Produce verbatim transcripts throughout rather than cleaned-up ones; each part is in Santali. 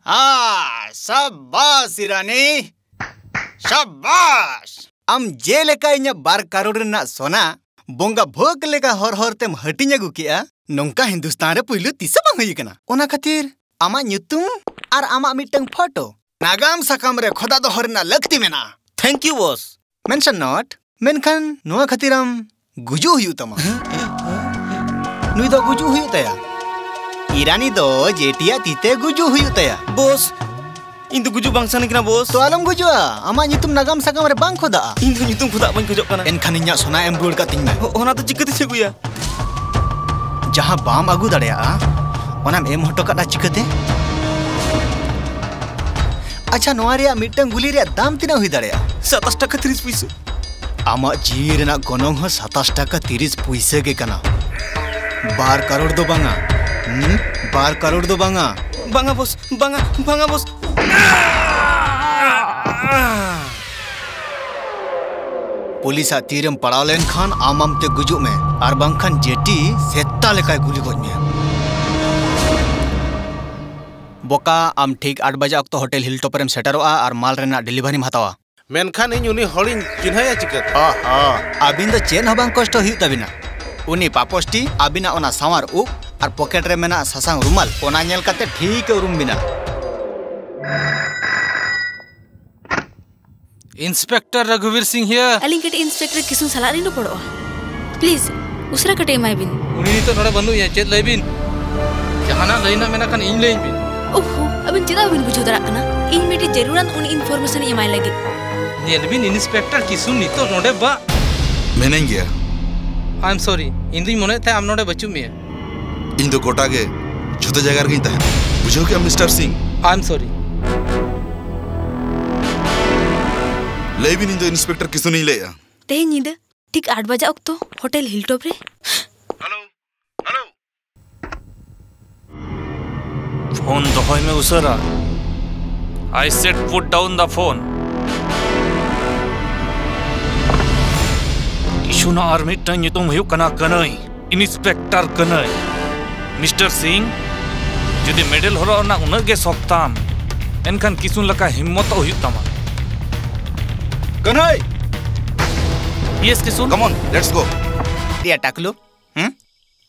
ᱦᱟ, ᱥᱟᱵᱟᱥ ᱤᱨᱟᱱᱤ, ᱥᱟᱵᱟᱥ᱾ ᱟᱢ ᱡᱮᱞᱮᱠᱟ ᱤᱧᱟᱹᱜ ᱵᱟᱨ ᱠᱟᱨᱳᱲ ᱨᱮᱱᱟᱜ ᱥᱚᱱᱟ ᱵᱚᱸᱜᱟ ᱵᱷᱳᱜᱽ ᱞᱮᱠᱟ ᱦᱚᱨ ᱦᱚᱨ ᱛᱮᱢ ᱦᱟᱹᱴᱤᱧ ᱟᱹᱜᱩ ᱠᱮᱜᱼᱟ, ᱱᱚᱝᱠᱟ ᱦᱤᱱᱫᱩᱥᱛᱟᱱ ᱨᱮ ᱯᱩᱭᱞᱩ ᱛᱤᱥ ᱦᱚᱸ ᱵᱟᱝ ᱦᱩᱭ ᱟᱠᱟᱱᱟ᱾ ᱚᱱᱟ ᱠᱷᱟᱹᱛᱤᱨ ᱟᱢᱟᱜ ᱧᱩᱛᱩᱢ ᱟᱨ ᱟᱢᱟᱜ ᱢᱤᱫᱴᱟᱝ ᱯᱷᱳᱴᱳ ᱱᱟᱜᱟᱢ ᱥᱟᱠᱟᱢ ᱨᱮ ᱠᱷᱚᱫᱟ ᱫᱚᱦᱚ ᱨᱮᱱᱟᱜ ᱞᱟᱹᱠᱛᱤ ᱢᱮᱱᱟᱜᱼᱟ᱾ Thank you, boss. Mention not. ᱢᱮᱱᱠᱷᱟᱱ ᱱᱚᱣᱟ ᱠᱷᱟᱹᱛᱤᱨ ᱟᱢ ᱜᱩᱡᱩᱜ ᱦᱩᱭᱩᱜ ᱛᱟᱢᱟ᱾ ᱱᱩᱭ ᱫᱚ ᱜᱩᱡᱩᱜ ᱦᱩᱭᱩᱜ ᱛᱟᱭᱟ᱾ ᱤᱨᱟᱱᱤ ᱫᱚ ᱡᱮᱴᱤᱭᱟᱜ ᱛᱤᱛᱮ ᱜᱩᱡᱩᱜ ᱦᱩᱭᱩᱜ ᱛᱟᱭᱟ᱾ ᱵᱚᱥ, ᱤᱧ ᱫᱚ ᱜᱩᱡᱩᱜ ᱵᱟᱝ ᱥᱟᱱᱟᱧ ᱠᱟᱱᱟ, ᱵᱚᱥ᱾ ᱛᱚ ᱟᱞᱚᱢ ᱜᱩᱡᱩᱜᱼᱟ, ᱟᱢᱟᱜ ᱧᱩᱛᱩᱢ ᱱᱟᱜᱟᱢ ᱥᱟᱠᱟᱢ ᱨᱮ ᱵᱟᱝ ᱠᱷᱚᱫᱟᱜᱼᱟ᱾ ᱤᱧ ᱫᱚ ᱧᱩᱛᱩᱢ ᱠᱷᱚᱫᱟᱜ ᱵᱟᱹᱧ ᱠᱷᱚᱡᱚᱜ ᱠᱟᱱᱟ᱾ ᱮᱱᱠᱷᱟᱱ ᱤᱧᱟᱜ ᱥᱚᱱᱟ ᱮᱢ ᱨᱩᱣᱟᱹᱲ ᱠᱟᱹᱛᱤᱧ ᱢᱮ᱾ ᱚ-, ᱚᱱᱟ ᱫᱚ ᱪᱤᱠᱟᱹᱛᱮ ᱪᱮᱫ ᱦᱩᱭᱩᱜᱼᱟ? ᱡᱟᱦᱟᱸ ᱵᱟᱢ ᱟᱹᱜᱩ ᱫᱟᱲᱮᱭᱟᱜᱼᱟ, ᱚᱱᱟᱢ ᱮᱢ ᱦᱚᱴᱚ ᱠᱟᱜᱼᱟ ᱪᱤᱠᱟᱹᱛᱮ? ᱟᱪᱪᱷᱟ, ᱱᱚᱣᱟ ᱨᱮᱭᱟᱜ ᱢᱤᱫᱴᱟᱝ ᱜᱩᱞᱤ ᱨᱮᱭᱟᱜ ᱫᱟᱢ ᱛᱤᱱᱟᱹᱜ ᱦᱩᱭ ᱫᱟᱲᱮᱭᱟᱜᱼᱟ? ᱥᱟᱛᱟᱥ ᱴᱟᱠᱟ ᱛᱤᱨᱤᱥ ᱯᱩᱭᱥᱟᱹ᱾ ᱟᱢᱟᱜ ᱡᱤᱣᱤ ᱨᱮᱱᱟᱜ ᱜᱚᱱᱚᱝ ᱦᱚᱸ ᱥᱟᱛᱟᱥ ᱴᱟᱠᱟ ᱛᱤᱨᱤᱥ ᱯᱩᱭᱥᱟᱹ ᱜᱮ ᱠᱟᱱᱟ᱾ ᱵᱟᱨ ᱠᱟᱨᱳᱲ ᱫᱚ ᱵᱟᱝᱟ᱾ ᱦᱩᱸ? ᱵᱟᱨ ᱠᱟᱨᱳᱲ ᱫᱚ ᱵᱟᱝᱟ᱾ ᱵᱟᱝᱟ ᱵᱚᱥ, ᱵᱟᱝᱟ, ᱵᱟᱝᱟ ᱵᱚᱥ᱾ ᱯᱩᱞᱤᱥᱟᱜ ᱛᱤᱨᱮᱢ ᱯᱟᱲᱟᱣ ᱞᱮᱱᱠᱷᱟᱱ ᱟᱢ ᱟᱢᱛᱮ ᱜᱩᱡᱩᱜ ᱢᱮ, ᱟᱨ ᱵᱟᱝᱠᱷᱟᱱ ᱡᱮᱴᱤ ᱥᱮᱛᱟ ᱞᱮᱠᱟᱭ ᱜᱩᱞᱤ ᱜᱚᱡ ᱢᱮᱭᱟ᱾ ᱵᱚᱠᱟ, ᱟᱢ ᱴᱷᱤᱠ ᱟᱴ ᱵᱟᱡᱟ ᱚᱠᱛᱚ ᱦᱳᱴᱮᱞ ᱦᱤᱞᱴᱚᱯ ᱨᱮᱢ ᱥᱮᱴᱮᱨᱚᱜᱼᱟ ᱟᱨ ᱢᱟᱞ ᱨᱮᱱᱟᱜ ᱰᱮᱞᱤᱵᱷᱟᱨᱤᱢ ᱦᱟᱛᱟᱣᱟ᱾ ᱢᱮᱱᱠᱷᱟᱱ ᱤᱧ ᱩᱱᱤ ᱦᱚᱲᱤᱧ ᱪᱤᱱᱦᱟᱹᱭᱟ ᱪᱤᱠᱟᱹᱛᱮ? ᱦᱟ, ᱦᱟ᱾ ᱟᱹᱵᱤᱱ ᱫᱚ ᱪᱮᱫ ᱦᱚᱸ ᱵᱟᱝ ᱠᱚᱥᱴᱚ ᱦᱩᱭᱩᱜ ᱛᱟᱹᱵᱤᱱᱟ᱾ ᱩᱱᱤ ᱯᱟᱯᱚᱥᱴᱤ ᱟᱹᱵᱤᱱᱟᱜ ᱚᱱᱟ ᱥᱟᱶᱟᱨ ᱩᱵ ᱟᱨ ᱯᱚᱠᱮᱴ ᱨᱮ ᱢᱮᱱᱟᱜ ᱥᱟᱥᱟᱝ ᱨᱩᱢᱟᱞ, ᱚᱱᱟ ᱧᱮᱞ ᱠᱟᱛᱮ ᱴᱷᱤᱠ ᱮ ᱩᱨᱩᱢ ᱵᱤᱱᱟ᱾ Inspector Raghuveer Singh here. ᱟᱹᱞᱤᱧ ᱠᱟᱹᱴᱤᱡ ᱤᱱᱥᱯᱮᱠᱴᱚᱨ ᱠᱤᱥᱩᱱ ᱥᱟᱞᱟᱜ ᱞᱤᱧ ᱨᱚᱯᱚᱲᱚᱜᱼᱟ᱾ ᱯᱞᱤᱡ, ᱩᱥᱟᱹᱨᱟ ᱠᱟᱹᱴᱤᱡ ᱮᱢᱟᱭ ᱵᱤᱱ᱾ ᱩᱱᱤ ᱱᱤᱛᱚᱜ ᱱᱚᱰᱮ ᱵᱟᱹᱱᱩᱜ ᱮᱭᱟ, ᱪᱮᱫ ᱞᱟᱹᱭ ᱵᱤᱱ? ᱡᱟᱦᱟᱱᱟᱜ ᱞᱟᱹᱭ ᱨᱮᱱᱟᱜ ᱢᱮᱱᱟᱜ ᱠᱷᱟᱱ ᱤᱧ ᱞᱟᱹᱭᱟᱹᱧ ᱵᱤᱱ᱾ ᱳᱦᱳ, ᱟᱹᱵᱤᱱ ᱪᱮᱫᱟᱜ ᱵᱟᱹᱵᱤᱱ ᱵᱩᱡᱷᱟᱹᱣ ᱫᱟᱲᱮᱭᱟᱜ ᱠᱟᱱᱟ? ᱤᱧ ᱢᱤᱫᱴᱤᱡ ᱡᱟᱹᱨᱩᱲᱟᱱ ᱩᱱᱤ ᱤᱱᱯᱷᱚᱨᱢᱮᱥᱚᱱ ᱤᱧ ᱮᱢᱟᱭ ᱞᱟᱹᱜᱤᱫ᱾ ᱧᱮᱞ ᱵᱤᱱ, ᱤᱱᱥᱯᱮᱠᱴᱚᱨ ᱠᱤᱥᱩᱱ ᱱᱤᱛᱚᱜ ᱱᱚᱰᱮ ᱵᱟ- ᱢᱮᱱᱟᱹᱧ ᱜᱮᱭᱟ᱾ I am sorry, ᱤᱧ ᱫᱩᱧ ᱢᱚᱱᱮᱭᱮᱫ ᱛᱟᱦᱮᱸᱫ ᱟᱢ ᱱᱚᱰᱮ ᱵᱟᱹᱪᱩᱜ ᱢᱮᱭᱟ᱾ ᱤᱧ ᱫᱚ ᱜᱚᱴᱟ ᱜᱮ ᱡᱷᱚᱛᱚ ᱡᱟᱭᱜᱟ ᱨᱮᱜᱤᱧ ᱛᱟᱦᱮᱱᱟ᱾ ᱵᱩᱡᱷᱟᱹᱣ ᱠᱮᱜᱼᱟᱢ, mister Singh? I am sorry. ᱞᱟᱹᱭ ᱵᱤᱱ, ᱤᱧ ᱫᱚ ᱤᱱᱥᱯᱮᱠᱴᱚᱨ ᱠᱤᱥᱩᱱᱤᱧ ᱞᱟᱹᱭᱮᱜᱼᱟ᱾ ᱛᱮᱦᱮᱧ ᱧᱤᱫᱟᱹ ᱴᱷᱤᱠ ᱟᱴ ᱵᱟᱡᱟ ᱚᱠᱛᱚ ᱦᱳᱴᱮᱞ ᱦᱤᱞᱴᱚᱯ ᱨᱮ᱾ Hello, hello. ᱯᱷᱳᱱ ᱫᱚᱦᱚᱭ ᱢᱮ ᱩᱥᱟᱹᱨᱟ᱾ I said put down the phone. ᱠᱤᱥᱩᱱᱟᱜ ᱟᱨ ᱢᱤᱫᱴᱟᱝ ᱧᱩᱛᱩᱢ ᱦᱩᱭᱩᱜ ᱠᱟᱱᱟ ᱠᱟᱹᱱᱟᱹᱭ, ᱤᱱᱥᱯᱮᱠᱴᱚᱨ ᱠᱟᱹᱱᱟᱹᱭ᱾ ᱢᱤᱥᱴᱟᱨ ᱥᱤᱝ, ᱡᱩᱫᱤ ᱢᱮᱰᱮᱞ ᱦᱚᱨᱚᱜ ᱨᱮᱱᱟᱜ ᱩᱱᱟᱹᱜ ᱜᱮ ᱥᱚᱠ ᱛᱟᱢ, ᱮᱱᱠᱷᱟᱱ ᱠᱤᱥᱩᱱ ᱞᱮᱠᱟ ᱦᱤᱢᱢᱚᱛᱚᱜ ᱦᱩᱭᱩᱜ ᱛᱟᱢᱟ᱾ ᱠᱟᱹᱱᱦᱟᱹᱭ! ᱤᱭᱮᱥ, ᱠᱤᱥᱩᱱ᱾ Come on, let's go. ᱮᱭᱟ ᱴᱟᱠᱞᱩ, ᱦᱩᱸ?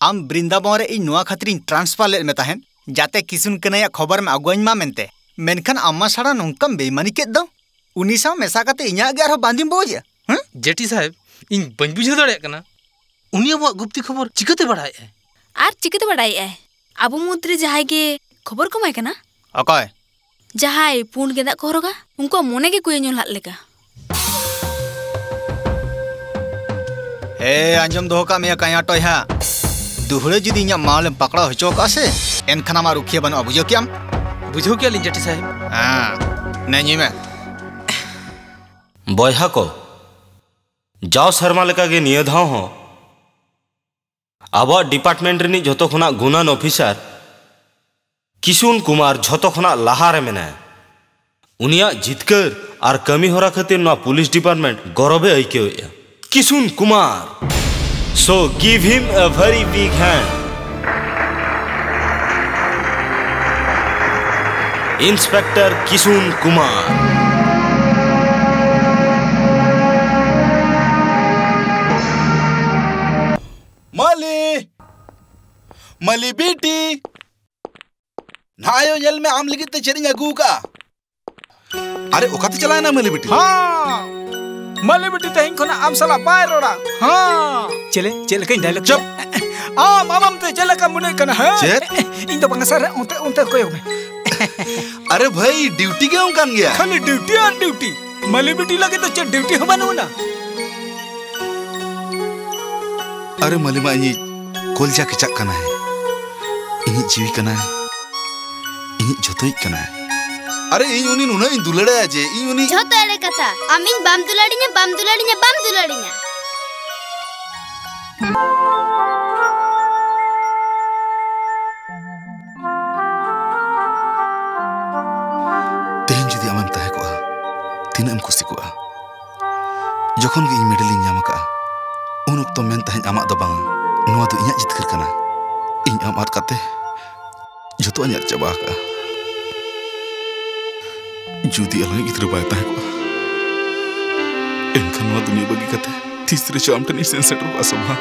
ᱟᱢ ᱵᱨᱤᱱᱫᱟᱵᱚᱱ ᱨᱮ ᱤᱧ ᱱᱚᱣᱟ ᱠᱷᱟᱹᱛᱤᱨᱤᱧ transfer ᱞᱮᱫ ᱢᱮ ᱛᱟᱦᱮᱸᱫ, ᱡᱟᱛᱮ ᱠᱤᱥᱩᱱ ᱠᱟᱹᱱᱟᱹᱭᱟᱜ ᱠᱷᱚᱵᱚᱨᱮᱢ ᱟᱹᱜᱩᱣᱟᱹᱧ ᱢᱟ ᱢᱮᱱᱛᱮ᱾ ᱢᱮᱱᱠᱷᱟᱱ ᱟᱢ ᱢᱟ ᱥᱟᱲᱟ ᱱᱚᱝᱠᱟᱢ ᱵᱮᱭᱢᱟᱱᱤ ᱠᱮᱫ ᱫᱚ᱾ ᱩᱱᱤ ᱥᱟᱶ ᱢᱮᱥᱟ ᱠᱟᱛᱮ ᱤᱧᱟᱹᱜ ᱜᱮ ᱟᱨᱦᱚᱸ ᱵᱟᱸᱫᱤᱢ ᱵᱚᱡᱮᱜᱼᱟ, ᱦᱩᱸ? ᱡᱮᱴᱤ ᱥᱟᱦᱮᱵ, ᱤᱧ ᱵᱟᱹᱧ ᱵᱩᱡᱷᱟᱹᱣ ᱫᱟᱲᱮᱭᱟᱜ ᱠᱟᱱᱟ, ᱩᱱᱤ ᱟᱵᱚᱣᱟᱜ ᱜᱩᱯᱛᱤ ᱠᱷᱚᱵᱚᱨ ᱪᱤᱠᱟᱹᱛᱮ ᱵᱟᱲᱟᱭᱮᱜᱼᱟᱭ? ᱟᱨ ᱪᱤᱠᱟᱹᱛᱮ ᱵᱟᱲᱟᱭᱮᱜᱼᱟᱭ? ᱟᱵᱚ ᱢᱩᱫᱽᱨᱮ ᱡᱟᱦᱟᱸᱭ ᱜᱮ ᱠᱷᱚᱵᱚᱨ ᱠᱚ ᱮᱢᱟᱭ ᱠᱟᱱᱟ᱾ ᱚᱠᱚᱭ? ᱡᱟᱦᱟᱸᱭ ᱯᱩᱸᱰ ᱜᱮᱸᱫᱟᱜ ᱠᱚ ᱦᱚᱨᱚᱜᱟ, ᱩᱱᱠᱩᱣᱟᱜ ᱢᱚᱱᱮ ᱜᱮ ᱠᱩᱭᱟᱹ ᱧᱚᱞᱦᱟᱫ ᱞᱮᱠᱟ᱾ ᱦᱮ, ᱟᱸᱡᱚᱢ ᱫᱚᱦᱚ ᱠᱟᱜ ᱢᱮᱭᱟ ᱠᱟᱭᱟ ᱴᱚᱭᱦᱟ, ᱫᱩᱦᱲᱟᱹ ᱡᱩᱫᱤ ᱤᱧᱟᱹᱜ ᱢᱟᱞ ᱮᱢ ᱯᱟᱠᱲᱟᱣ ᱦᱚᱪᱚ ᱠᱟᱜᱼᱟ ᱥᱮ, ᱮᱱᱠᱷᱟᱱ ᱟᱢᱟᱜ ᱨᱩᱠᱷᱤᱭᱟᱹ ᱵᱟᱹᱱᱩᱜᱼᱟ, ᱵᱩᱡᱷᱟᱹᱣ ᱠᱮᱜᱼᱟᱢ? ᱵᱩᱡᱷᱟᱹᱣ ᱠᱮᱜᱼᱟ ᱞᱤᱧ ᱡᱮᱴᱤ ᱥᱟᱦᱮᱵ᱾ ᱦᱮᱸ, ᱱᱮ ᱧᱩᱭ ᱢᱮ᱾ ᱵᱚᱭᱦᱟ ᱠᱚ, ᱡᱟᱣ ᱥᱮᱨᱢᱟ ᱞᱮᱠᱟᱜᱮ ᱱᱤᱭᱟᱹ ᱫᱷᱟᱣ ᱦᱚᱸ ᱟᱵᱚᱣᱟᱜ department ᱨᱤᱱᱤᱡ ᱡᱷᱚᱛᱚ ᱠᱷᱚᱱᱟᱜ ᱜᱩᱱᱟᱱ officer ᱠᱤᱥᱩᱱ ᱠᱩᱢᱟᱨ ᱡᱷᱚᱛᱚ ᱠᱷᱚᱱᱟᱜ ᱞᱟᱦᱟ ᱨᱮ ᱢᱮᱱᱟᱭᱟ᱾ ᱩᱱᱤᱭᱟᱜ ᱡᱤᱛᱠᱟᱹᱨ ᱟᱨ ᱠᱟᱹᱢᱤ ᱦᱚᱨᱟ ᱠᱷᱟᱹᱛᱤᱨ ᱱᱚᱣᱟ police department ᱜᱚᱨᱚᱵᱮ ᱟᱹᱭᱠᱟᱹᱣᱮᱫᱼᱟ᱾ Kisun Kumar. So give him a very big hand. Inspector ᱠᱤᱥᱩᱱ ᱠᱩᱢᱟᱨ᱾ ᱢᱟᱹᱞᱤ! ᱢᱟᱹᱞᱤ ᱵᱤᱴᱤ! ᱱᱟᱭᱳ, ᱧᱮᱞ ᱢᱮ, ᱟᱢ ᱞᱟᱹᱜᱤᱫ ᱛᱮ ᱪᱮᱫ ᱤᱧ ᱟᱹᱜᱩ ᱟᱠᱟᱫᱼᱟ᱾ ᱟᱨᱮ, ᱚᱠᱟᱛᱮ ᱪᱟᱞᱟᱣᱮᱱᱟ ᱢᱟᱹᱞᱤ ᱵᱤᱴᱤ? ᱦᱚᱸ, ᱢᱟᱹᱞᱤ ᱵᱤᱴᱤ ᱛᱮᱦᱮᱧ ᱠᱷᱚᱱᱟᱜ ᱟᱢ ᱥᱟᱞᱟᱜ ᱵᱟᱭ ᱨᱚᱲᱟ᱾ ᱦᱚᱸ᱾ ᱪᱮᱞᱮ, ᱪᱮᱫ ᱞᱮᱠᱟᱧ dialogue ᱪᱩᱯ᱾ ᱠᱮᱫᱟ? ᱟᱢ, ᱟᱢ, ᱟᱢ ᱛᱮ ᱪᱮᱫ ᱞᱮᱠᱟᱢ ᱢᱚᱱᱮᱭᱮᱫ ᱠᱟᱱᱟ, ᱦᱮᱸ? ᱪᱮᱫ? ᱤᱧ ᱫᱚ ᱵᱟᱝᱟ ᱥᱟᱨ, ᱚᱱᱛᱮ, ᱚᱱᱛᱮ ᱠᱚᱭᱚᱜ ᱢᱮ᱾ ᱟᱨᱮ ᱵᱷᱟᱹᱭ, duty ᱜᱮ ᱚᱱᱠᱟᱱ ᱜᱮᱭᱟ᱾ ᱠᱷᱟᱹᱞᱤ duty ᱟᱨ duty᱾ ᱢᱟᱹᱞᱤ ᱵᱤᱴᱤ ᱞᱟᱹᱜᱤᱫ ᱫᱚ ᱪᱮᱫ duty ᱦᱚᱸ ᱵᱟᱹᱱᱩᱜ ᱟᱱᱟ? ᱟᱨᱮ ᱢᱟᱹᱞᱤ ᱢᱟ ᱤᱧᱤᱡ ᱠᱚᱞᱡᱟ ᱠᱮᱪᱟᱜ ᱠᱟᱱᱟᱭ, ᱤᱧᱤᱡ ᱡᱤᱣᱤ ᱠᱟᱱᱟᱭ, ᱤᱧᱤᱡ ᱡᱷᱚᱛᱚᱭᱤᱡ ᱠᱟᱱᱟᱭ᱾ ᱟᱨᱮ ᱤᱧ ᱩᱱᱤ ᱱᱩᱱᱟᱹᱜ ᱤᱧ ᱫᱩᱞᱟᱹᱲᱟᱭᱟ ᱡᱮ ᱤᱧ ᱩᱱᱤ ᱡᱷᱚᱛᱚ ᱮᱲᱮ ᱠᱟᱛᱷᱟ᱾ ᱟᱢ ᱤᱧ ᱵᱟᱢ ᱫᱩᱞᱟᱹᱲᱤᱧᱟ, ᱵᱟᱢ ᱫᱩᱞᱟᱹᱲᱤᱧᱟ, ᱵᱟᱢ ᱫᱩᱞᱟᱹᱲᱤᱧᱟ᱾ ᱛᱮᱦᱮᱧ ᱡᱩᱫᱤ ᱟᱢᱮᱢ ᱛᱟᱦᱮᱸ ᱠᱚᱜᱼᱟ, ᱛᱤᱱᱟᱹᱜ ᱮᱢ ᱠᱩᱥᱤ ᱠᱚᱜᱼᱟ? ᱡᱚᱠᱷᱚᱱ ᱜᱮ ᱤᱧ medal ᱤᱧ ᱧᱟᱢ ᱟᱠᱟᱫᱼᱟ, ᱩᱱ ᱚᱠᱛᱚ ᱢᱮᱱ ᱛᱟᱦᱮᱸᱫ, "ᱟᱢᱟᱜ ᱫᱚ ᱵᱟᱝᱟ, ᱱᱚᱣᱟ ᱫᱚ ᱤᱧᱟᱹᱜ ᱡᱤᱛᱠᱟᱹᱨ ᱠᱟᱱᱟ᱾" ᱤᱧ ᱟᱢ ᱟᱫ ᱠᱟᱛᱮ ᱡᱷᱚᱛᱚᱣᱟᱜ ᱤᱧ ᱟᱫ ᱪᱟᱵᱟ ᱟᱠᱟᱫᱼᱟ᱾ ᱡᱩᱫᱤ ᱟᱞᱟᱝᱤᱡ ᱜᱤᱫᱽᱨᱟᱹ ᱵᱟᱭ ᱛᱟᱦᱮᱸ ᱠᱚᱜᱼᱟ, ᱮᱱᱠᱷᱟᱱ ᱱᱚᱣᱟ ᱫᱩᱱᱤᱭᱟᱹ ᱵᱟᱹᱜᱤ ᱠᱟᱛᱮ ᱛᱤᱥ ᱨᱮᱪᱚ ᱟᱢ ᱴᱷᱮᱱ ᱤᱧ ᱥᱮᱱ ᱥᱮᱴᱮᱨᱚᱜᱼᱟ, ᱥᱳᱢᱟ᱾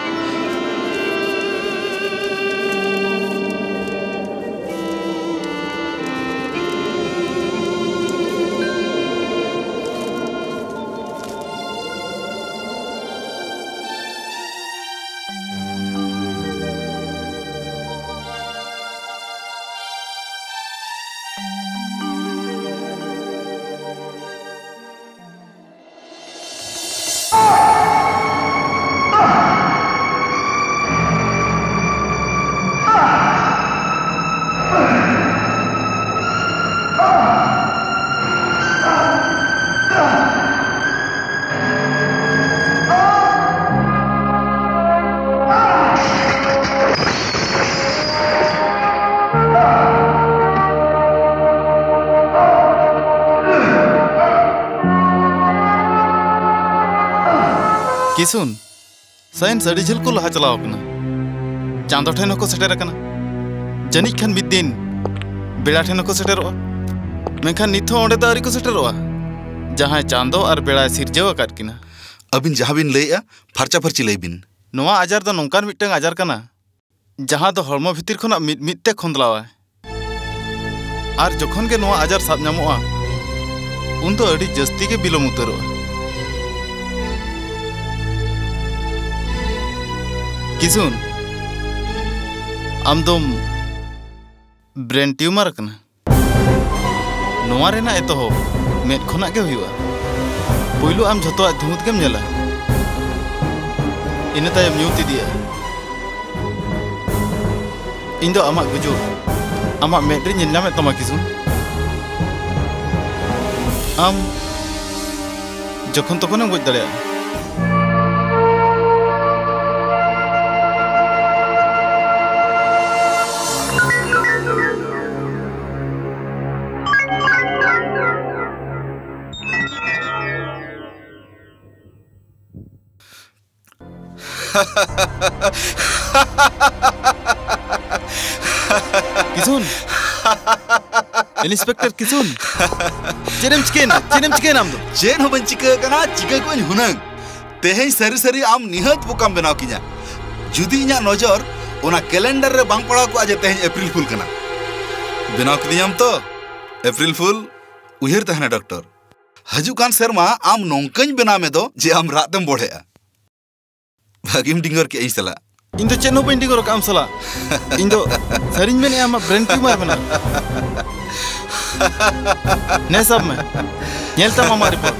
ᱠᱤᱥᱩᱱ, ᱥᱟᱭᱮᱱᱥ ᱟᱹᱰᱤ ᱡᱷᱟᱹᱞ ᱠᱚ ᱞᱟᱦᱟ ᱪᱟᱞᱟᱣ ᱟᱠᱟᱱᱟ᱾ ᱪᱟᱸᱫᱚ ᱴᱷᱮᱱ ᱦᱚᱸᱠᱚ ᱥᱮᱴᱮᱨ ᱟᱠᱟᱱᱟ᱾ ᱡᱟᱹᱱᱤᱡ ᱠᱷᱟᱱ ᱢᱤᱫ ᱫᱤᱱ ᱵᱮᱲᱟ ᱴᱷᱮᱱ ᱦᱚᱸᱠᱚ ᱥᱮᱴᱮᱨᱚᱜᱼᱟ᱾ ᱢᱮᱱᱠᱷᱟᱱ ᱱᱤᱛ ᱦᱚᱸ ᱚᱸᱰᱮ ᱫᱚ ᱟᱹᱣᱨᱤ ᱠᱚ ᱥᱮᱴᱮᱨᱚᱜᱼᱟ, ᱡᱟᱦᱟᱸᱭ ᱪᱟᱸᱫᱚ ᱟᱨ ᱵᱮᱲᱟᱭ ᱥᱤᱨᱡᱟᱹᱣ ᱟᱠᱟᱫ ᱠᱤᱱᱟ᱾ ᱟᱹᱵᱤᱱ ᱡᱟᱦᱟᱸ ᱵᱤᱱ ᱞᱟᱹᱭᱮᱫᱼᱟ, ᱯᱷᱟᱨᱪᱟ ᱯᱷᱟᱹᱨᱪᱤ ᱞᱟᱹᱭ ᱵᱤᱱ᱾ ᱱᱚᱣᱟ ᱟᱡᱟᱨ ᱫᱚ ᱱᱚᱝᱠᱟᱱ ᱢᱤᱫᱴᱟᱝ ᱟᱡᱟᱨ ᱠᱟᱱᱟ, ᱡᱟᱦᱟᱸ ᱫᱚ ᱦᱚᱲᱢᱚ ᱵᱷᱤᱛᱤᱨ ᱠᱷᱚᱱᱟᱜ ᱢᱤᱫ ᱢᱤᱫ ᱛᱮ ᱠᱷᱚᱸᱫᱽᱞᱟᱣᱟᱭ᱾ ᱟᱨ ᱡᱚᱠᱷᱚᱱ ᱜᱮ ᱱᱚᱣᱟ ᱟᱡᱟᱨ ᱥᱟᱵ ᱧᱟᱢᱚᱜᱼᱟ, ᱩᱱ ᱫᱚ ᱟᱹᱰᱤ ᱡᱟᱹᱥᱛᱤ ᱜᱮ ᱵᱤᱞᱚᱢ ᱩᱛᱟᱹᱨᱚᱜᱼᱟ᱾ ᱠᱤᱥᱩᱱ, ᱟᱢ ᱫᱚᱢ ᱵᱨᱮᱱ ᱴᱤᱭᱩᱢᱟᱨ ᱟᱠᱟᱱᱟ᱾ ᱱᱚᱣᱟ ᱨᱮᱱᱟᱜ ᱮᱛᱚᱦᱚᱵ ᱢᱮᱫ ᱠᱷᱚᱱᱟᱜ ᱜᱮ ᱦᱩᱭᱩᱜᱼᱟ᱾ ᱯᱩᱭᱞᱩ ᱟᱢ ᱡᱷᱚᱛᱚᱣᱟᱜ ᱫᱷᱩᱸᱛ ᱜᱮᱢ ᱧᱮᱞᱟ, ᱤᱱᱟᱹ ᱛᱟᱭᱚᱢ ᱧᱩᱛ ᱤᱫᱤᱜᱼᱟ᱾ ᱤᱧ ᱫᱚ ᱟᱢᱟᱜ ᱜᱩᱡᱩᱜ ᱟᱢᱟᱜ ᱢᱮᱫ ᱨᱮᱧ ᱧᱮᱞ ᱧᱟᱢᱮᱫ ᱛᱟᱢᱟ, ᱠᱤᱥᱩᱱ᱾ ᱟᱢ ᱡᱚᱠᱷᱚᱱ ᱛᱚᱠᱷᱚᱱᱮᱢ ᱜᱚᱡ ᱫᱟᱲᱮᱭᱟᱜᱼᱟ᱾ ᱤᱱᱥᱯᱮᱠᱴᱚᱨ ᱠᱤᱥᱩᱱ, ᱪᱮᱫ ᱮᱢ ᱪᱤᱠᱟᱹᱭᱮᱱᱟ? ᱪᱮᱫ ᱮᱢ ᱪᱤᱠᱟᱹᱭᱮᱱᱟ ᱟᱢ ᱫᱚ? ᱪᱮᱫ ᱦᱚᱸ ᱵᱟᱹᱧ ᱪᱤᱠᱟᱹ ᱟᱠᱟᱱᱟ, ᱪᱤᱠᱟᱹ ᱠᱚᱧ ᱦᱩᱱᱟᱹᱝ᱾ ᱛᱮᱦᱮᱧ ᱥᱟᱹᱨᱤ ᱥᱟᱹᱨᱤ ᱟᱢ ᱱᱤᱦᱟᱹᱛ ᱵᱚᱠᱟᱢ ᱵᱮᱱᱟᱣ ᱠᱤᱧᱟ᱾ ᱡᱩᱫᱤ ᱤᱧᱟᱹᱜ ᱱᱚᱡᱚᱨ ᱚᱱᱟ ᱠᱮᱞᱮᱱᱰᱟᱨ ᱨᱮ ᱵᱟᱝ ᱯᱟᱲᱟᱣ ᱠᱚᱜᱼᱟ ᱡᱮ ᱛᱮᱦᱮᱧ ᱮᱯᱨᱤᱞ ᱯᱷᱩᱞ ᱠᱟᱱᱟ᱾ ᱵᱮᱱᱟᱣ ᱠᱤᱫᱤᱧᱟᱢ ᱛᱚ ᱮᱯᱨᱤᱞ ᱯᱷᱩᱞ? ᱩᱭᱦᱟᱹᱨ ᱛᱟᱦᱮᱱᱟ ᱰᱚᱠᱴᱚᱨ, ᱦᱤᱡᱩᱜ ᱠᱟᱱ ᱥᱮᱨᱢᱟ ᱟᱢ ᱱᱚᱝᱠᱟᱧ ᱵᱮᱱᱟᱣ ᱢᱮ ᱫᱚ ᱡᱮ ᱟᱢ ᱨᱟᱜ ᱛᱮᱢ ᱵᱚᱲᱦᱮᱜᱼᱟ᱾ ᱵᱷᱟᱹᱜᱤᱢ ᱰᱤᱝᱜᱚᱨ ᱠᱮᱜᱼᱟ ᱤᱧ ᱥᱟᱞᱟᱜ᱾ ᱤᱧ ᱫᱚ ᱪᱮᱫ ᱦᱚᱸ ᱵᱟᱹᱧ ᱰᱤᱝᱜᱚᱨ ᱟᱠᱟᱫ ᱟᱢ ᱥᱟᱞᱟᱜ᱾ ᱤᱧ ᱫᱚ ᱥᱟᱹᱨᱤᱧ ᱢᱮᱱᱮᱫᱼᱟ, ᱟᱢᱟᱜ ᱵᱨᱮᱱ ᱴᱤᱭᱩᱢᱟᱨ ᱢᱮᱱᱟᱜᱼᱟ᱾ ᱱᱮ ᱥᱟᱵ ᱢᱮ, ᱧᱮᱞ ᱛᱟᱢ ᱟᱢᱟᱜ ᱨᱤᱯᱳᱨᱴ᱾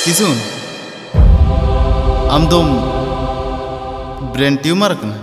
ᱠᱤᱥᱩᱱ, ᱟᱢ ᱫᱚᱢ ᱵᱨᱮᱱ ᱴᱤᱭᱩᱢᱟᱨ ᱟᱠᱟᱱᱟ᱾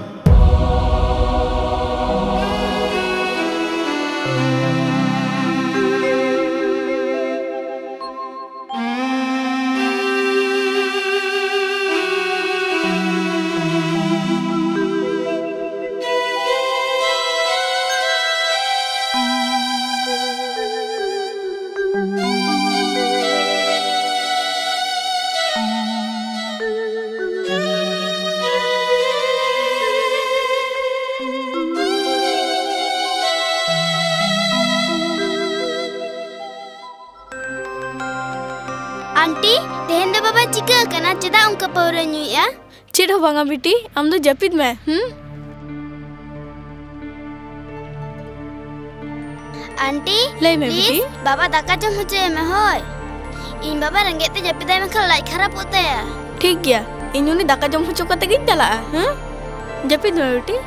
ᱟᱱᱴᱤ, ᱛᱮᱦᱮᱧ ᱫᱚ ᱵᱟᱵᱟ ᱪᱤᱠᱟᱹ ᱟᱠᱟᱱᱟ? ᱪᱮᱫᱟᱜ ᱚᱱᱠᱟ ᱯᱟᱹᱣᱨᱟᱹ ᱧᱩᱭᱮᱫᱼᱟ? ᱪᱮᱫ ᱦᱚᱸ ᱵᱟᱝᱟ ᱵᱤᱴᱤ, ᱟᱢ ᱫᱚ ᱡᱟᱹᱯᱤᱫ ᱢᱮ᱾ ᱦᱩᱸ? ᱟᱱᱴᱤ, ᱞᱟᱹᱭ ᱢᱮ, please, ᱵᱤᱴᱤ᱾ ᱵᱟᱵᱟ ᱫᱟᱠᱟ ᱡᱚᱢ ᱦᱚᱪᱚᱭᱮ ᱢᱮ, ᱦᱳᱭ᱾ ᱤᱧ ᱵᱟᱵᱟ ᱨᱮᱸᱜᱮᱡ ᱛᱮ ᱡᱟᱹᱯᱤᱫᱟᱭ, ᱢᱮᱱᱠᱷᱟᱱ ᱞᱟᱡ ᱠᱷᱟᱨᱟᱯᱚᱜ ᱛᱟᱭᱟ᱾ ᱴᱷᱤᱠ ᱜᱮᱭᱟ, ᱤᱧ ᱩᱱᱤ ᱫᱟᱠᱟ ᱡᱚᱢ ᱦᱚᱪᱚ ᱠᱟᱛᱮ ᱜᱤᱧ ᱪᱟᱞᱟᱜᱼᱟ᱾ ᱦᱮᱸ, ᱡᱟᱹᱯᱤᱫ ᱢᱮ, ᱵᱤᱴᱤ᱾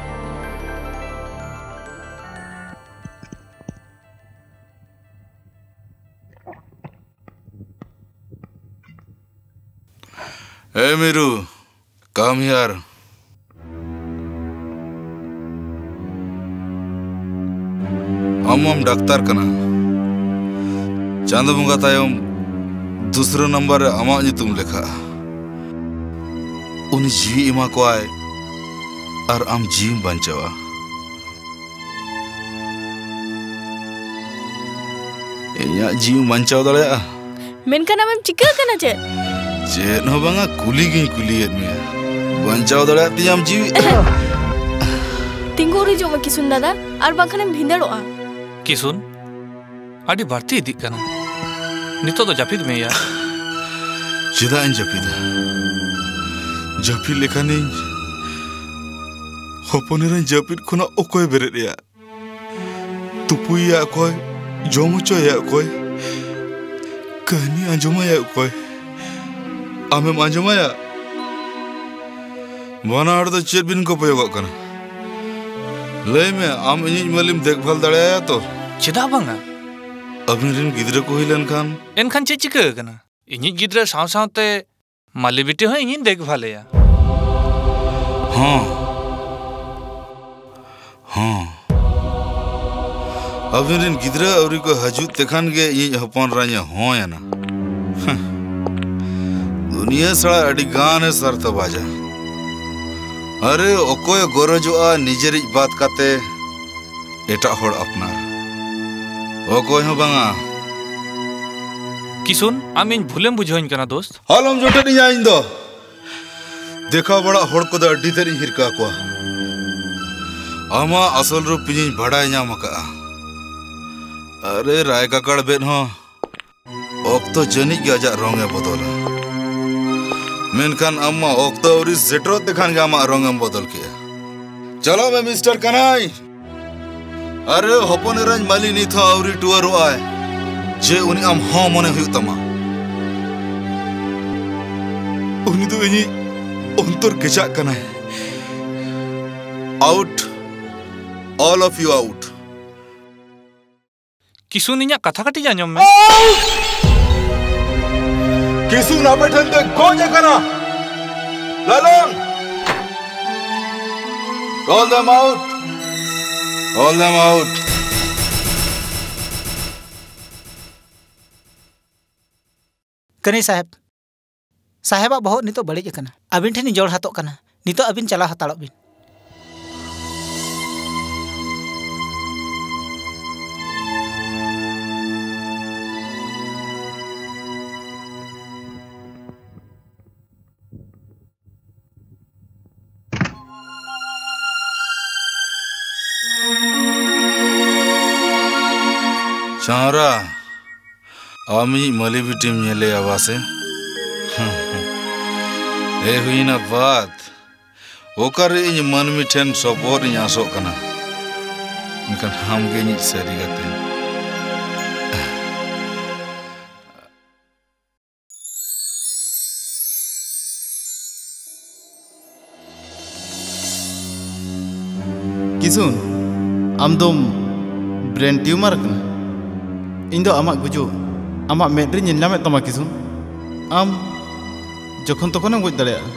ᱮ ᱢᱤᱨᱩ, come here. ᱟᱢ ᱢᱟᱢ ᱰᱟᱠᱛᱟᱨ ᱠᱟᱱᱟ᱾ ᱪᱟᱸᱫᱚ ᱵᱚᱸᱜᱟ ᱛᱟᱭᱚᱢ ᱫᱩᱥᱨᱟᱹ ᱱᱟᱢᱵᱟᱨ ᱨᱮ ᱟᱢᱟᱜ ᱧᱩᱛᱩᱢ ᱞᱮᱠᱷᱟᱜᱼᱟ᱾ ᱩᱱᱤ ᱡᱤᱣᱤ ᱮᱢᱟ ᱠᱚᱣᱟᱭ ᱟᱨ ᱟᱢ ᱡᱤᱣᱤᱢ ᱵᱟᱧᱪᱟᱣᱟ᱾ ᱤᱧᱟᱜ ᱡᱤᱣᱤᱢ ᱵᱟᱧᱪᱟᱣ ᱫᱟᱲᱮᱭᱟᱜᱼᱟ? ᱢᱮᱱᱠᱷᱟᱱ ᱟᱢᱮᱢ ᱪᱤᱠᱟᱹ ᱟᱠᱟᱱᱟ ᱪᱮᱫ? ᱪᱮᱫ ᱦᱚᱸ ᱵᱟᱝᱟ, ᱠᱩᱞᱤ ᱜᱤᱧ ᱠᱩᱞᱤᱭᱮᱫ ᱢᱮᱭᱟ, ᱵᱟᱧᱪᱟᱣ ᱫᱟᱲᱮᱭᱟᱜ ᱛᱤᱧᱟᱢ ᱡᱤᱣᱤ? ᱛᱤᱸᱜᱩ ᱩᱨᱤᱡᱚᱜ ᱢᱮ ᱠᱤᱥᱩᱱ ᱫᱟᱫᱟ, ᱟᱨ ᱵᱟᱝᱠᱷᱟᱱᱮᱢ ᱵᱷᱤᱸᱫᱟᱹᱲᱚᱜᱼᱟ᱾ ᱠᱤᱥᱩᱱ, ᱟᱹᱰᱤ ᱵᱟᱹᱲᱛᱤ ᱤᱫᱤᱜ ᱠᱟᱱᱟ᱾ ᱱᱤᱛᱚᱜ ᱫᱚ ᱡᱟᱹᱯᱤᱫ ᱢᱮ ᱭᱟ᱾ ᱪᱮᱫᱟᱜ ᱤᱧ ᱡᱟᱹᱯᱤᱫᱟ? ᱡᱟᱹᱯᱤᱫ ᱞᱮᱠᱷᱟᱱᱤᱧ ᱦᱚᱯᱚᱱ ᱮᱨᱟᱧ ᱡᱟᱹᱯᱤᱫ ᱠᱷᱚᱱᱟᱜ ᱚᱠᱚᱭ ᱵᱮᱨᱮᱫ ᱮᱭᱟ? ᱛᱩᱯᱩᱭᱮᱭᱟ ᱚᱠᱚᱭ? ᱡᱚᱢ ᱦᱚᱪᱚᱭᱮᱭᱟ ᱚᱠᱚᱭ? ᱠᱟᱹᱦᱱᱤ ᱟᱸᱡᱚᱢᱟᱭᱟ ᱚᱠᱚᱭ? ᱟᱢᱮᱢ ᱟᱸᱡᱚᱢᱟᱭᱟ? ᱵᱟᱱᱟ ᱦᱚᱲ ᱫᱚ ᱪᱮᱫ ᱵᱤᱱ ᱠᱚᱯᱚᱭᱚᱜᱚᱜ ᱠᱟᱱᱟ? ᱞᱟᱹᱭ ᱢᱮ, ᱟᱢ ᱤᱧᱤᱡ ᱢᱟᱹᱞᱤᱢ ᱫᱮᱠᱷᱵᱷᱟᱞ ᱫᱟᱲᱮᱭᱟᱭᱟ ᱛᱚ? ᱪᱮᱫᱟᱜ ᱵᱟᱝᱟ? ᱟᱹᱵᱤᱱ ᱨᱤᱱ ᱜᱤᱫᱽᱨᱟᱹ ᱠᱚ ᱦᱩᱭ ᱞᱮᱱᱠᱷᱟᱱ? ᱮᱱᱠᱷᱟᱱ ᱪᱮᱫ ᱪᱤᱠᱟᱹ ᱟᱠᱟᱱᱟ? ᱤᱧᱤᱡ ᱜᱤᱫᱽᱨᱟᱹ ᱥᱟᱶ ᱥᱟᱶᱛᱮ ᱢᱟᱹᱞᱤ ᱵᱤᱴᱤ ᱦᱚᱸ ᱤᱧᱤᱧ ᱫᱮᱠᱷᱵᱷᱟᱞᱮᱭᱟ᱾ ᱦᱚᱸ, ᱦᱚᱸ᱾ ᱟᱹᱵᱤᱱ ᱨᱤᱱ ᱜᱤᱫᱽᱨᱟᱹ ᱟᱹᱣᱨᱤ ᱠᱚ ᱦᱤᱡᱩᱜ ᱛᱮᱠᱷᱟᱱ ᱜᱮ ᱤᱧᱤᱡ ᱦᱚᱯᱚᱱ ᱨᱟᱧᱮ ᱦᱚᱸᱭ ᱮᱱᱟ᱾ ᱦᱮᱸ᱾ ᱫᱩᱱᱤᱭᱟᱹ ᱥᱟᱞᱟᱜ ᱟᱹᱰᱤ ᱜᱟᱱᱮ ᱥᱟᱨᱛᱷᱚ ᱵᱟᱡᱟ᱾ ᱟᱨᱮ, ᱚᱠᱚᱭᱮ ᱜᱚᱨᱚᱡᱚᱜᱼᱟ ᱱᱤᱡᱮᱨᱤᱡ ᱵᱟᱫ ᱠᱟᱛᱮ ᱮᱴᱟᱜ ᱦᱚᱲ ᱟᱯᱱᱟᱨ? ᱚᱠᱚᱭ ᱦᱚᱸ ᱵᱟᱝᱟ᱾ ᱠᱤᱥᱩᱱ, ᱟᱢ ᱤᱧ ᱵᱷᱩᱞᱮᱢ ᱵᱩᱡᱷᱟᱹᱣᱤᱧ ᱠᱟᱱᱟ ᱫᱳᱥᱛ᱾ ᱟᱞᱚᱢ ᱡᱚᱴᱮᱫ ᱤᱧᱟ ᱤᱧ ᱫᱚ᱾ ᱫᱮᱠᱷᱟᱣ ᱵᱟᱲᱟ ᱦᱚᱲ ᱠᱚᱫᱚ ᱟᱹᱰᱤ ᱛᱮᱫ ᱤᱧ ᱦᱤᱨᱠᱟᱹ ᱟᱠᱚᱣᱟ᱾ ᱟᱢᱟᱜ ᱟᱥᱚᱞ ᱨᱩᱯ ᱤᱧᱤᱧ ᱵᱟᱰᱟᱭ ᱧᱟᱢ ᱟᱠᱟᱫᱼᱟ᱾ ᱟᱨᱮ, ᱨᱟᱭ ᱠᱟᱠᱟᱲ ᱵᱮᱫ ᱦᱚᱸ ᱚᱠᱛᱚ ᱡᱟᱹᱱᱤᱡ ᱜᱮ ᱟᱡᱟᱜ ᱨᱚᱝ ᱮ ᱵᱚᱫᱚᱞᱟ᱾ ᱢᱮᱱᱠᱷᱟᱱ ᱟᱢ ᱢᱟ ᱚᱠᱛᱚ ᱟᱹᱣᱨᱤ ᱥᱮᱴᱮᱨᱚᱜ ᱛᱮᱠᱷᱟᱱ ᱜᱮ ᱟᱢᱟᱜ ᱨᱚᱝ ᱮᱢ ᱵᱚᱫᱚᱞ ᱠᱮᱜᱼᱟ᱾ ᱪᱟᱞᱟᱜ ᱢᱮ, ᱢᱤᱥᱴᱟᱨ ᱠᱟᱱᱟᱭ᱾ ᱟᱨᱮ, ᱦᱚᱯᱚᱱ ᱮᱨᱟᱧ ᱢᱟᱹᱞᱤ ᱱᱤᱛ ᱦᱚᱸ ᱟᱹᱣᱨᱤ ᱴᱩᱣᱟᱹᱨᱚᱜᱼᱟᱭ ᱡᱮ ᱩᱱᱤ ᱟᱢ ᱦᱚᱸ ᱢᱚᱱᱮ ᱦᱩᱭᱩᱜ ᱛᱟᱢᱟ᱾ ᱩᱱᱤ ᱫᱚ ᱤᱧᱤᱡ ᱚᱱᱛᱚᱨ ᱜᱮᱪᱟᱜ ᱠᱟᱱᱟᱭ᱾ Out, all of you out. ᱠᱤᱥᱩᱱ, ᱤᱧᱟᱜ ᱠᱟᱛᱷᱟ ᱠᱟᱹᱴᱤᱡ ᱟᱸᱡᱚᱢ ᱢᱮ᱾ ᱠᱤᱥᱩᱱ ᱟᱯᱮ ᱴᱷᱮᱱ ᱛᱮ ᱜᱚᱡ ᱟᱠᱟᱱᱟ᱾ ᱞᱟᱞᱚᱱ! Call them out. Call them out. ᱠᱟᱹᱱᱟᱹᱭ ᱥᱟᱦᱮᱵᱽ, ᱥᱟᱦᱮᱵᱟᱜ ᱵᱚᱦᱚᱜ ᱱᱤᱛᱚᱜ ᱵᱟᱹᱲᱤᱡ ᱟᱠᱟᱱᱟ᱾ ᱟᱹᱵᱤᱱ ᱴᱷᱮᱱᱤᱧ ᱡᱚᱲ ᱦᱟᱛᱚᱜ ᱠᱟᱱᱟ, ᱱᱤᱛᱚᱜ ᱟᱹᱵᱤᱱ ᱪᱟᱞᱟᱣ ᱦᱟᱛᱟᱲᱚᱜ ᱵᱤᱱ᱾ ᱪᱟᱣᱨᱟ, ᱟᱢᱤᱡ ᱢᱟᱹᱞᱤ ᱵᱤᱴᱤᱢ ᱧᱮᱞᱮᱭᱟ ᱵᱟᱥᱮ? ᱮ ᱦᱩᱭᱱᱟ ᱵᱟᱫ, ᱚᱠᱟᱨᱮ ᱤᱧ ᱢᱟᱹᱱᱢᱤ ᱴᱷᱮᱱ ᱥᱚᱯᱚᱦᱚᱫ ᱤᱧ ᱟᱸᱥᱚᱜ ᱠᱟᱱᱟ, ᱢᱮᱱᱠᱷᱟᱱ ᱟᱢᱜᱮ ᱤᱧᱤᱡ ᱥᱟᱹᱨᱤ ᱜᱟᱛᱮ᱾ ᱠᱤᱥᱩᱱ, ᱟᱢ ᱫᱚᱢ brain tumor ᱟᱠᱟᱱᱟ᱾ ᱤᱧ ᱫᱚ ᱟᱢᱟᱜ ᱜᱩᱡᱩᱜ ᱟᱢᱟᱜ ᱢᱮᱫ ᱨᱮᱧ ᱧᱮᱞ ᱧᱟᱢᱮᱫ ᱛᱟᱢᱟ, ᱠᱤᱥᱩᱱ᱾ ᱟᱢ ᱡᱚᱠᱷᱚᱱ ᱛᱚᱠᱷᱚᱱᱮᱢ ᱜᱚᱡ ᱫᱟᱲᱮᱭᱟᱜᱼᱟ᱾